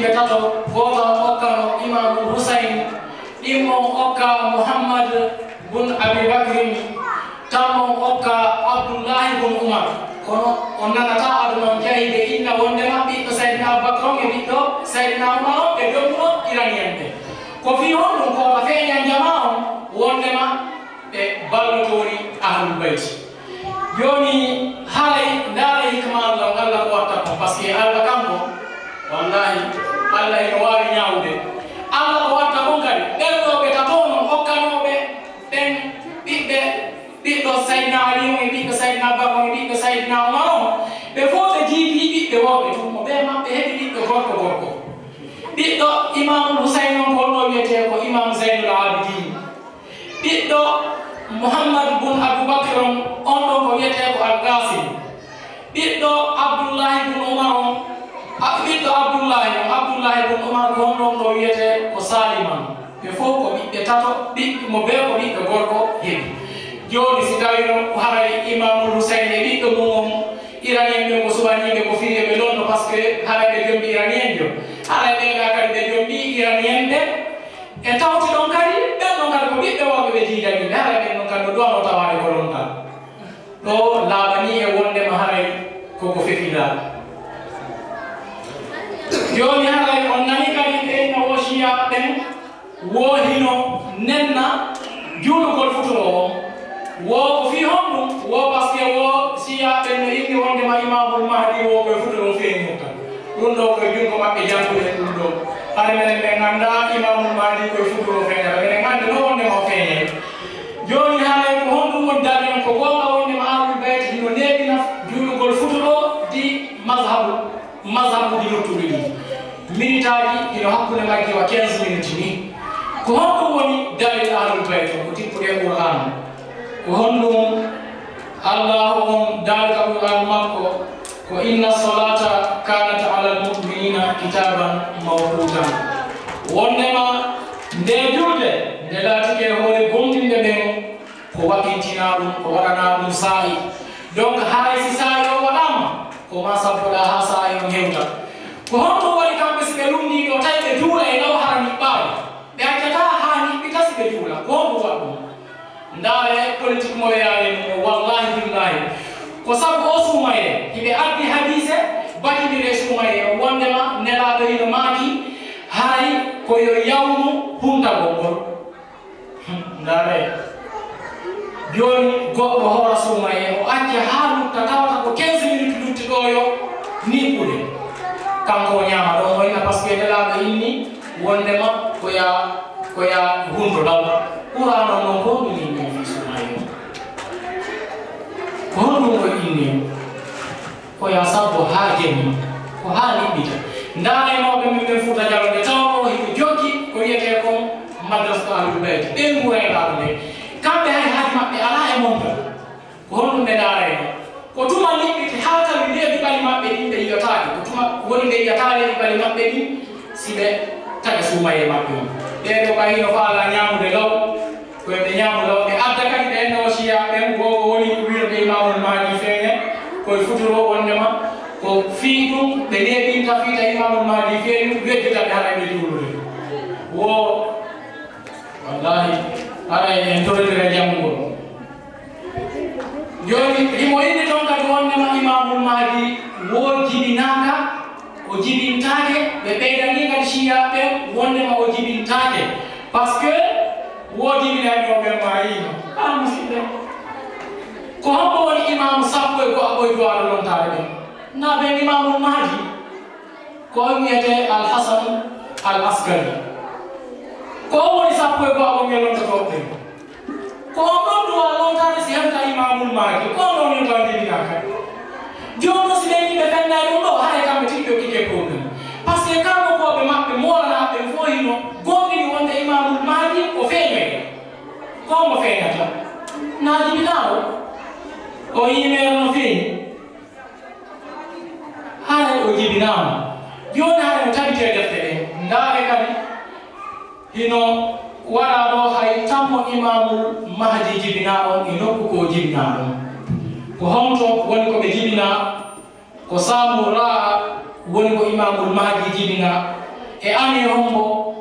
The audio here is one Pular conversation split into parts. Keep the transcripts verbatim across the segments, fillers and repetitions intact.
Ɓe tato, gooto on okkano Imaamul Husayn, ɗimmo on okka Muhammad bun Abi Bakrin, tammo on okka Abdullahi bun Umar. Kono on nanataa aduna on jahi ɓe inna wondema ɓiɗɗo Sayyidina Abubakar on e ɓiɗɗo Sayyidina Umar on ɓe donnuno Iraniyen ɓe. Ko fii honɗun ko ka feeñan jamaa on wondema ɓe ballotoori Ahlul Bayti? Jooni, haray ndaaray hikmaaru ngan Alla ko watta kon, parce que Alla kanko, wallahi, Alla hino waawi ñaawude. Alla ko watta kon kadi, ɓen ɗoo ɓe tatoo non okkanooɓe ɓen ɓiɓɓe, ɓiɗɗo Sayyidina Ali on e ɓiɗɗo Sayyidina Bakr on e ɓiɗɗo Sayyidina Umar on, ɓe fow ɓe jiigii ɓiɓɓe worɓe tun, mo ɓee maɓɓe heɓi ɓiɓɓe gorko gorko. Ɓiɗɗo Imaamul Husayn on ko honno wi'etee? Ko Imaam Zaynul Aabidiin. Ɓiɗɗo Muhammad bun Abu Bakr on, on ɗon ko wi'etee ko Al Qaasim. Ɓiɗɗo Abdullahi bun Umar on, a-, ɓiɗɗo Abdullahi on, Abdullahi bun Umar ko on ɗon ko wi'etee ko Saaliman. Ɓe fow ko ɓiɓɓe tato, ɓiɓɓe mo bee ko ɓiɗɗo gorko heɓi. Jooni si tawii non ko haray Imaamul Husayn e ɓiɗɗo mum on, Iraniyen ɓen ko suɓaniiɓe ko fii yo ɓe lonno, parce que haray ɓe jombii Iraniyen jo. Haray ɓee ɗaa kadi ɓe jombii Iraniyen ɓe. E tawti ɗon kadi, ɓen ɗon kadi ko ɓiɓɓe worɓe ɓe jiidanii ɓe, haray ɓen ɗon kadi no duwano tawaade ko ɗon tan. Ɗoo laaɓanii e wondema haray ko ko fefindaa. Jooni haray on nanii kadi ɓe inna woo Shiya ɓen woo hino nenna juulugol futuro on. Woo ko fii honɗun? Woo parce que woo Shiya ɓen no inni wondema Imaamul Mahdi woo ko e futuro feeñirta. Ɗun ɗoo ko e jungo maɓɓe jantuɗen ɗun ɗoo. Hari menen men anndaa Imaamul Mahdi ko e futuro feeñata. Menen anndi no wondema o feeñay. Jooni haray ko honɗun woni dalil on? Ko goonga wondema Ahlul Bayti hino neeɓina juulugol futuro di mazhabu, mazhabuuji luttuɗi ɗin. Minitaaji hino hakkunde majji wa quinze minutes ni. Ko honɗun woni dalil Ahlul Bayti on? Ko tippude e Qur'aana. Ko honɗun Allaahu on daali ka Qur'aanu makko, ko, "Inna salata kanat alal mu'minina kitaban mawqutan." Wondema nde julde, nde laatike e hoore gomɗinɓe ɓen, ko waɗintinaa ɗun, ko waɗanaa ɗun saa'i. Donc, haray si saa'i on waɗaama, ko maa sabboɗaa haa saa'i on hewta. Ko honɗun waɗi kamɓe si ɓe lunndii ɗoo, tawi ɓe juula e law hara niɓɓaali? Ɓe accataa haa niɓɓita si ɓe juula. Ko honɗun waɗi ɗun? Ndaaree politique mo ɓe yaarani ɗun, wallahi billahi. Ko sabu oo suumayee, hiɓe addi hadiise batindiri e suumayee on, wondema Nelaaɗo hino maaki, haray ko yo yawnu huntagol ngol. Hmm, ndaaree. Jooni goɗɗo hoora suumayee, o acca haa lutta, tawata ko quinze minutes lutti ɗoo yo niɓɓude. Kanko o ñaama ɗon o ina, parce que Nelaaɗo inni wondema ko yaa, ko yaa hunto law. Qur'aana on non ko honɗun inni fii suumayee? Ko honɗun o inni? Ko yaa sabbo haa jemma, ko haa niɓɓita. Ndaaraynooɓe men ɓen Fuuta Jaloo ɓe tawnoo hiɓe jokki ko wi'etee kon Madrasatu Ahlul Bayti. Ɓen nguurey laaɓude. Kamɓe hay haaju maɓɓe alaa e montal. Ko honɗun ɓe ndaaraynoo? Ko tuma niɓɓiti haa tawi leeɓi ɓali maɓɓe ɗin ɓe yi'otaake. Ko tuma woni ɓe yi'ataa leeɓi ɓali maɓɓe ɗin si ɓe taƴa suumayee maɓɓe on. Ɓee ɗoo ɓay hino faalaa ñaamude law. Ko ɓe ñaamo law, ɓe adda kadi ɓe enna o Shiya ɓen, goo ko woni wi'ude Imaamul Mahdi feeñe, ko e futuro wondema ko fii ɗun ɓe neeɓinta fii tawi Imaamul Mahdi feeñu, weddita ɓe haray ɓe juulude. Wo, wallahi, haray en torondira janngo. Jooni, himo inni ton kadi wondema Imaamul Mahdi wo jibinaaka, o jibintaake, ɓe ɓeydanii kadi Shiya ɓen wondema o jibintaake. Parce que wo jibinayɓe o ɓen maayiino. Ah, musidɓe. Ko hombo woni imaamu sappo e go'aɓo e duwaaɗo lontaare ɓen? Na ɓen Imaamul Mahdi? Ko on wiyetee Al Hasan Al Askari. Ko on woni sappo e go'aɓo e lontotooɓe ɓen? Ko on ɗon duwaa lontaade si hewta Imaamul Mahdi, ko on ɗon yewta on jibinaa kadi. Jooni non si ɓen yimɓe fennaay ɗum ɗoo, haray kamɓe tigi ɓe okkike problème. Parce que karamokooɓe maɓɓe moolanaaɓe ɓen fof hino gomɗini wonde Imaamul Mahdi o feeñoyay. Ko hombo feeñata? Naa jibinaaɗo? O yiimeero no feeñi? Haray o jibinaama. Jooni haray no tabiti e defte ɗen. Ndaaree kadi, hino waɗaa ɗoo hay tammo Imaamul Mahdi jibinaa on e nokku ko o jibinaa ɗon. Ko honto woni ko ɓe jibinaa? Ko Saamura Woni ko Imaamul Mahdi jibinaa e année hombo?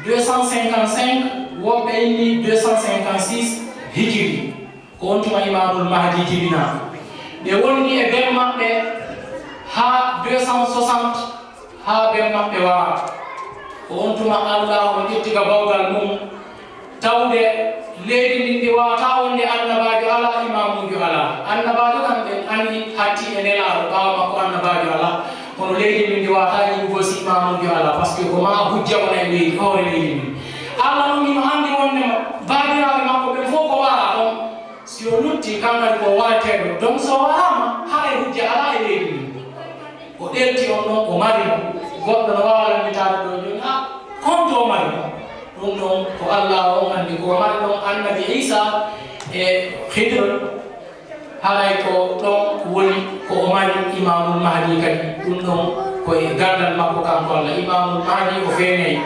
Deux cent cinquante-cinq, woɓɓe inni deux cent cinquante-six hijiri. Ko on tuma Imaamul Mahdi jibinaa. Ɓe wondi e ben maɓɓe haa deux cent soixante, haa ben maɓɓe wara. Ko on tuma Allaahu ƴetti ka bawgal mum, tawde leydi ndin ndi waawataa wonde annabaajo alaa, imaamuujo alaa. Annabaajo kan ɓen anni hatti e Nelaaɗo, ɓaawo makko annabaajo alaa. Kono leydi ndin ndi waawataa yi'ugol si imaamuujo alaa, parce que ko maa hujja wona e leydi, hoore leydi ndin. Alla non hino anndi wonde baabiraaɓe makko ɓen fof ko wara on. Si o lutti, kan kadi ko warteeɗo. Donc, so waraama, haray hujja alaa e leydi ndin. O ɗelti on ɗon, o mari mo. Goɗɗo no waawa lannditaade ɗo jooni, "Ah, konto o mari mo?" Ɗum ɗon ko Alla on anndi. Ko o mari ɗon Annabi Iisaa e Khidir, haray ko ɗon woni ko o mari Imaamul Mahdi kadi. Ɗum ɗon ko e ganndal makko kanko Alla. Imaamul Mahdi o feenay.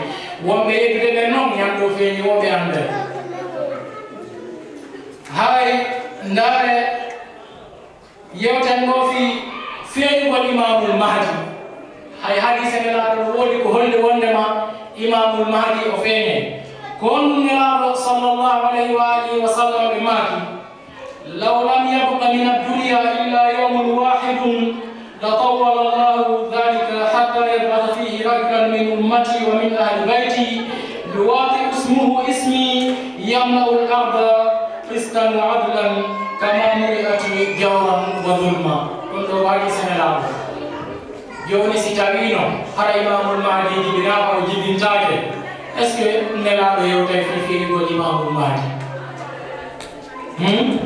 Wonɓe yeddude ɓen non, ñande o feeñi, wonɓe annday. Haray, ndaare, yewten ɗoo fii feeñugol Imaamul Mahdi. Hay hadiise Nelaaɗo no woodi ko holli wondema Imaamul Mahdi o feeñay. Ko honɗum Nelaaɗo sallallahu alayhi wa alihi wa sallam ɓe maaki, "Law lam yabqa min ad-dunya illa yawmun wahidun, لطول الله ذلك حتى يبعث فيه رجلا من أمتي ومن أهل بيتي يواطئ اسمه اسمي يملأ الأرض قسطا وعدلا كما ملئت جورا وظلما." Ɗum ɗoo waɗi si Nelaaɗo. Jooni si tawiino hara Imaamul Mahdi jibinaama, o jibintaake, est-ce que Nelaaɗo yewtay fii feeñugol Imaamul Mahdi? Hmm?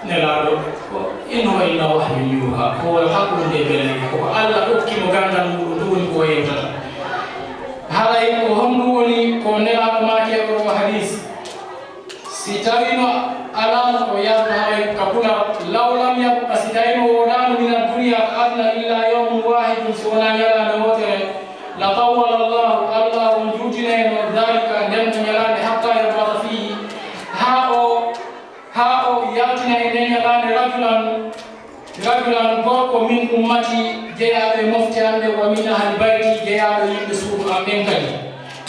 Nelaaɗo, ko, "In huwa illa wahyun yuha." Ko wala hakkunde belen, ko Alla okki mo ganndal muɗum, ɗum woni ko o yewtata. Haray ko honɗum woni ko Nelaaɗo maaki e oo hadis? Si tawiino alaama ko yalta haray ka pulaar, "Law lam yabqa", si tawiino woodaano, "min ad-dunya" ka aduna, "illa yawmun wahidun", si wonaa ñalaande wootere, "la tawwala Allahu", Alla on juutinayno, "dhalika", nden ɗon ñalaande, "hatta yab'atha fihi", haa o, haa o yaltina e nden ñalaande, "rajulan", rajulan gorko, "min ummati", jeyaaɗo e mofte an ɗen, "wa min ahli bayti", jeyaaɗo e yimɓe suudu an ɓen kadi.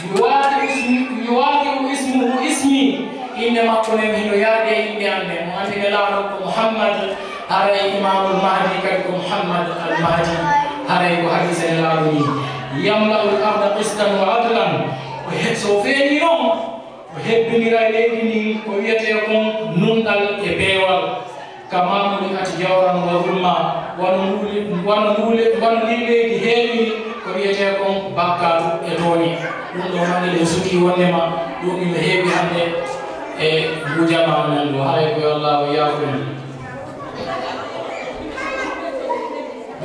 "Yuwaadi'u ismi-, yuwaadi'u ismuhu ismi", innde makko nden hino yaadi e innde an nden. Mo anndi Nelaaɗo ko Muhammad, haray Imaamul Mahdi kadi ko Muhammad al Mahdi, haray ko hadiise Nelaaɗo nii. "Yamla'ul arda qistan wa adlan." Ko he-, so feeñii non, o hebbiniray leydi ndin ko wi'etee kon nunɗal e peewal. "Kama muli'at jawran wa zulma", wano ndu le-, wano ndu le-, wano ndin leydi heewiri ko wi'etee kon bakkaatu e tooɲe. Ɗum ɗoo mani ɗen sutii wondema ɗum hino heewi hannde e ngu jamaanu men ɗoo. Haray ko yo Allaahu yaafo en.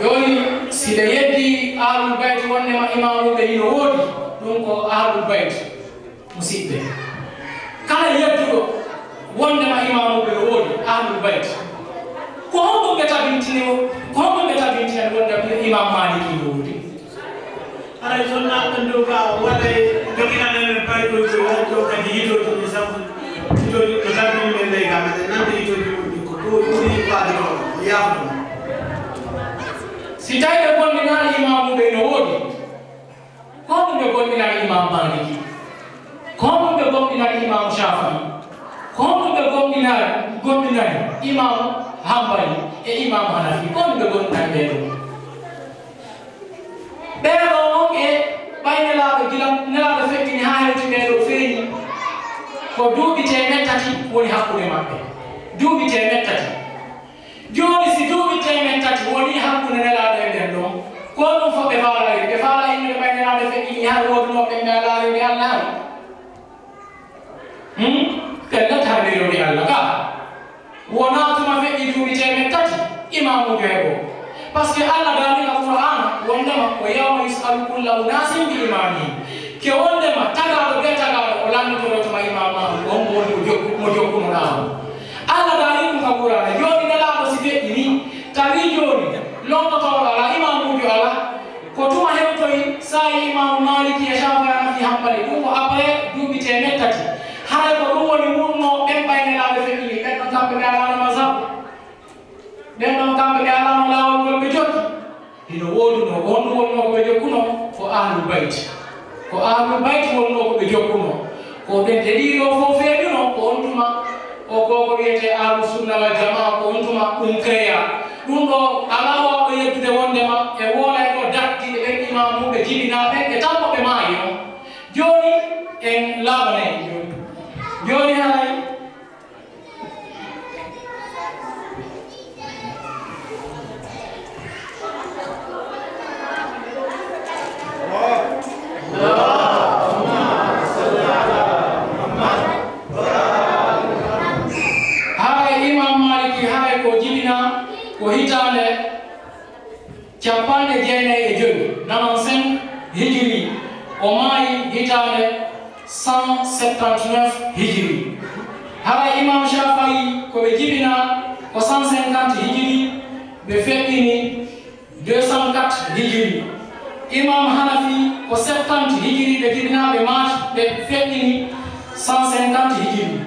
Jooni, si ɓe yeddi Ahlul Bayti wondema imaamuuɓe hino woodi, ɗum ko Ahlul Bayti. Musidɓe, kala yedduɗo wondema imaamuuɓe no woodi, Ahlul Bayt, ko honɗum ɓe tabintini, ko honɗum ɓe tabintinani wonde Imaam Maaliki no woodi? Haray sonnaaɓe ɓen dow ka waɗay doginanɗe men payɗooji, wonto kadi hitooji ɗin sabu hitooji ko tabini men ley ka, meɗen nande hitooji ɗin ko ɗo ɓuri faade ɗo, yaafude. Si tawi ɓe gomɗinaali imaamuuɓe no woodi, ko honɗum ɓe gomɗinani Imaam Maaliki? Ko honɗum ɓe gomɗinani Imaam Shaafi'i? Ko honɗum ɓe gomɗinani, gomɗinani Imaam Hanbali e Imaam Hanafi? Ko honɗum ɓe gomɗinani ɓee ɗoo? Ɓee ɗoo non e ɓay Nelaaɗo, gila Nelaaɗo feƴƴini haa hewti ɓee ɗoo feeñi, ko duuɓi teemeɗɗe tati woni hakkunde maɓɓe. Duuɓi teemeɗɗe tati. Jooni, si duuɓi teemeɗɗe tati wonii hakkunde Nelaaɗo e ɓen ɗon, ko honɗum fof ɓe faalaa? Ɓe faalaa innde ɓay Nelaaɗo feƴƴinii, hara woodunoo ɓen ɓe alaa rewde Alla hari? Hmm? Ɓen natti hara ɓe rewde Alla ka. Wonaa tuma feƴƴi duuɓi teemeɗɗe tati, imaamuujo heɓoo. Parce que Alla daali ka Qur'aana wondema, "Wa yawma yus'alu kullu unaasin bi imaamihim." Ke wondema tagaaɗo bee tagaaɗo o lannditoro tuma imaamu maa on, on woni mo jokku-, mo jokkunoɗaa on. Alla daali ɗum ka Qur'aana. Jooni Nelaaɗo si feƴƴinii, tawi jooni londotooɗo alaa, imaamuujo alaa, ko tuma hewtoyi saa'i Imaamu Maaliki e Shaafi'i, Hanafi, Hanbali? Ɗum ko après duuɓi teemeɗɗe tati. Haray ko ɗum woni wurnoo ɓen ɓay Nelaaɗo feƴƴinii, ɓen ɗon kamɓe ɓe alaano mazhab. Ɓen ɗon kamɓe ɓe alaano laawol ngol ɓe jokki. No woodunoo, ko honɗum wonnoo ko ɓe jokkunoo? Ko Ahlul Bayti. Ko Ahlul Bayti wonnoo ko ɓe jokkunoo. Ko ɓen ɗiɗo ɗoo fof feeñunoo, ko on tuma o goonga wiyetee Ahlus Sunna wal Jamaa, ko on tuma ɗum créa. Ɗum ɗoo, alaa waawɗo yeddude wonndema e woolayɗo dartiiɓe ɓen, imaamuuɓe jibinaaɓe ɓen, e tan ko ɓe maayi non. Jooni en laaɓanay jooni. Jooni haray Haray Imam Maliki, haray ko jibinaa ko hitaande cappanɗe jeenayi e joy, nonante-cinq hijiri, o maayi hitaande cent septante-neuf hijiri. Haray Imam Shafi'i ko ɓe jibinaa ko cent cinquante hijiri, ɓe feƴƴini deux cent quatre hijiri. Imam Hanafi ko septante hijiri ɓe jibinaa, ɓe maati, ɓe feƴƴini cent cinquante hijiri.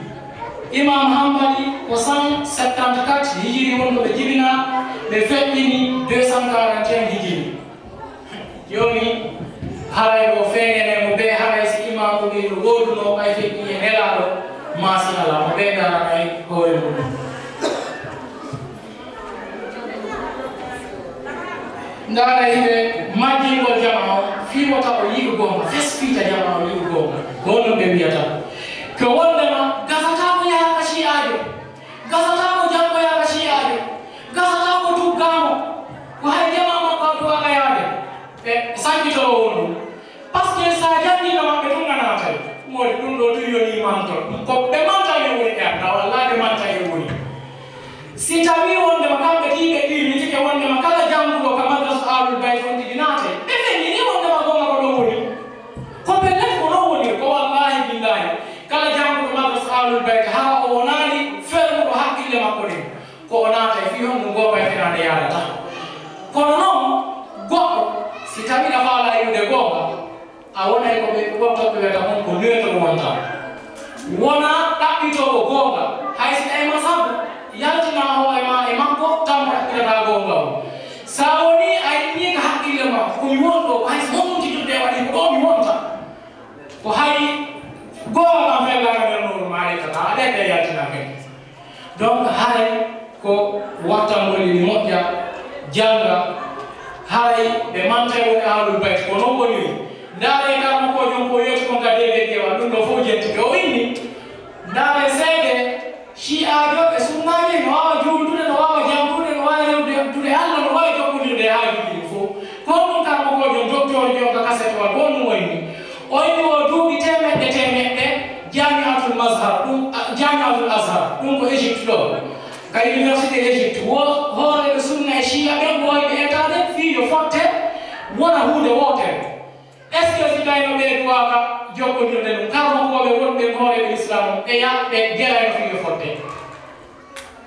Imam Hanbali ko cent septante-quatre hijiri woni ko ɓe jibinaa, ɓe feƴƴini deux cent quarante et un hijiri. Jooni, haray ɗoo feeñanay mo ɓe, haray si imaamu ɓe no woodunoo, ɓay feƴƴi e Nelaaɗo, maa si alaa, mo ɓe ndaranay hoore mum. Ndaara hiɓe majjingol jamaa on, fii wota o yi'u goonga, fes fiita jamaa on yi'u goonga. Ko non ɓe wiyata. Ko wondema gasataa mo yaha ka Shi'aajo, gasataa mo janngoya ka Shi'aajo, gasataa mo tuggaa mo, ko hay jamaa makko addu aka yaade. Ɓe sankitoro wondu. Parce que si a janngiino maɓɓe tun a naatay. Moodi ɗum ɗoo tun yonii mantol. Ko ɓe mantay e woni ɓe anndaa, wallaahi ɓe mantay e woni. Si tawii wonndema kamɓe ɗii ɓe ɗii mitike wonndema kala jannguɗo ka madrasa Ahlul Bayt on ɗiɗi naatay, ɓe feññinii wonndema goonga ko ɗon woni. Ko pellet ko ɗon woni, ko wallaahi billaahi. Kala jannguɗo madrasa Ahlul Bayt hara o wonaali fermuɗo haqqille makko ɗen. Ko o naatay fii honɗun goonga e fenaande yaadata. Kono non, goɗɗo, si tawii a faalaa yi'ude goonga, a wonay ko ɓe woɓɓe wiyata kon ko neutral wonta. Wonaa ɗaɓɓitoowo goonga, hay si ɗay masabu yaltinaa hoore maa e makko, tan mo ɗaɓɓitataa goonga on. Si a wonii a yi'ii ka haqqille maa, ko mi woni ɗoo, hay si honɗun tijjudde e waɗii ko ɗoo mi wonta. Ko hay goonga kan fellaaka nder nooru maa a yettataa, a ɗaɓɓitataa yaltinaa kadi. Donc, haray ko wattangol ina moƴƴa, jannga, haray ɓe mantay woni Ahlul Bayt, ko non woniri. Ndaaree karamokoojo on ko yeeti kon ka D V D wa, ɗum ɗoo fow jentike. O inni, ndaaree seede, Shi'aajo e Sunnaajo no waawa juuldude, no waawa janngude, no waawa rewde Alla, no waawa jokkondirde e haajuuji ɗin fow. Ko honɗun karamokoojo on, docteur on ka kasetewal, ko honɗun o inni? O inni wo duuɓi teemeɗɗe teemeɗɗe Jami'atul Mazhar, ɗum, a, Jami'atul Azhar, ɗum ko Égypte ɗoo, ka Université Égypte, wo hooreeɓe sunna e shi'a ɓen ɓooyɓe etaade fii yo fotte wona huunde wootere. Est-ce que si tawii no ɓe duwaaka jokkondirde ɗum, karamokooɓe wonɓe hooreeɓe Islaam on, ɓe ya-, ɓe gerayno fii yo fotte?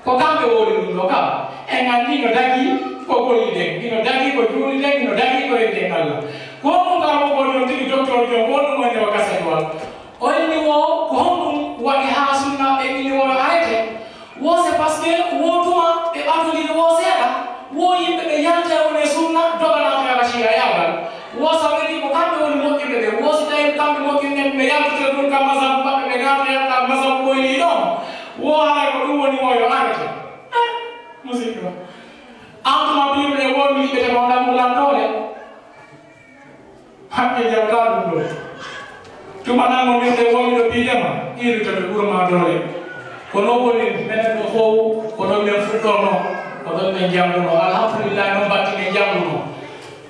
Ko kamɓe woni ɗum ɗoo kam. En anndi no dagii ko golliɗen, hino dagii ko juulɗen, hino dagii ko rewɗen Alla. Ko honɗun karamokoojo on tigi, docteur Diop, ko honɗun woni o kasetewal? O inni wo, ko honɗun waɗi haa sunnaaɓe inni wo yo arrêté? Wo c'est parce que wo tuma ɓe ɓatondiri wo seeɗa, wo yimɓe ɓe yalta e woni e sunna, doga naata e Rashida e Abdal. Wo sa weli ko kamɓe woni moƴƴinɓe ɓe, wo si tawii ko kamɓe moƴƴinɓe ɓe yaltitira ɗum ka mazhabu maɓɓe, ɓe naata yalta mazhabu ɓoyliiɗo on. Wo haray ko ɗum woni wo yo arrêté. Eh, musidɗo. An tuma biiruɗo e wondude ɓe ko ɗaɓɓu lan doole. Hakke jawta ɗum ɗo. Tuma nan mo min ɓe wondude biidema, iru to ɓe ɓurma doole. Ko non woni menen ɗo fow, ko ɗon men fuɗɗorno, ko ɗon men jannguno. Alhamdulillah, non battinen jannguno.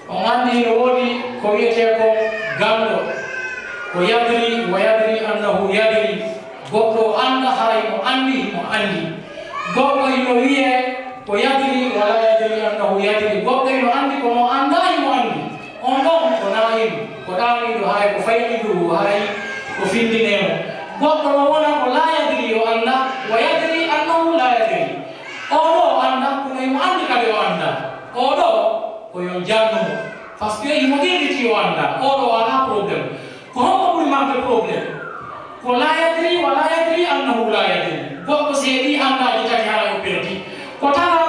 On anndi hino woodi ko wi'etee ko ganndo, ko yadri wa yadri annahu yadri. Goɗɗo o annda haray mo anndi, mo anndi. Goɗɗo hino wi'ee ko yadri wa laa yadri annahu yadri. Goɗɗo hino anndi kono o anndaa himo anndi. On ɗon ko naa'im, ko ɗaaniiɗo haray ko fayɗiɗo haray ko findinee mo. Goɗɗo no wona ko laa yadri o anndaa, wa yadri annahu laa yadri. Oo ɗoo o anndaa, kono himo anndi kadi o anndaa. Oo ɗoo ko yo on jannu mo. Parce que himo qirritii o anndaa. Oo ɗoo o alaa problème. Ko hombo ɓuri marde problème? Ko laa yadri wa laa yadri annahu laa yadri. Goɗɗo si heɓii anndaaji tati haray o perdi. Ko tara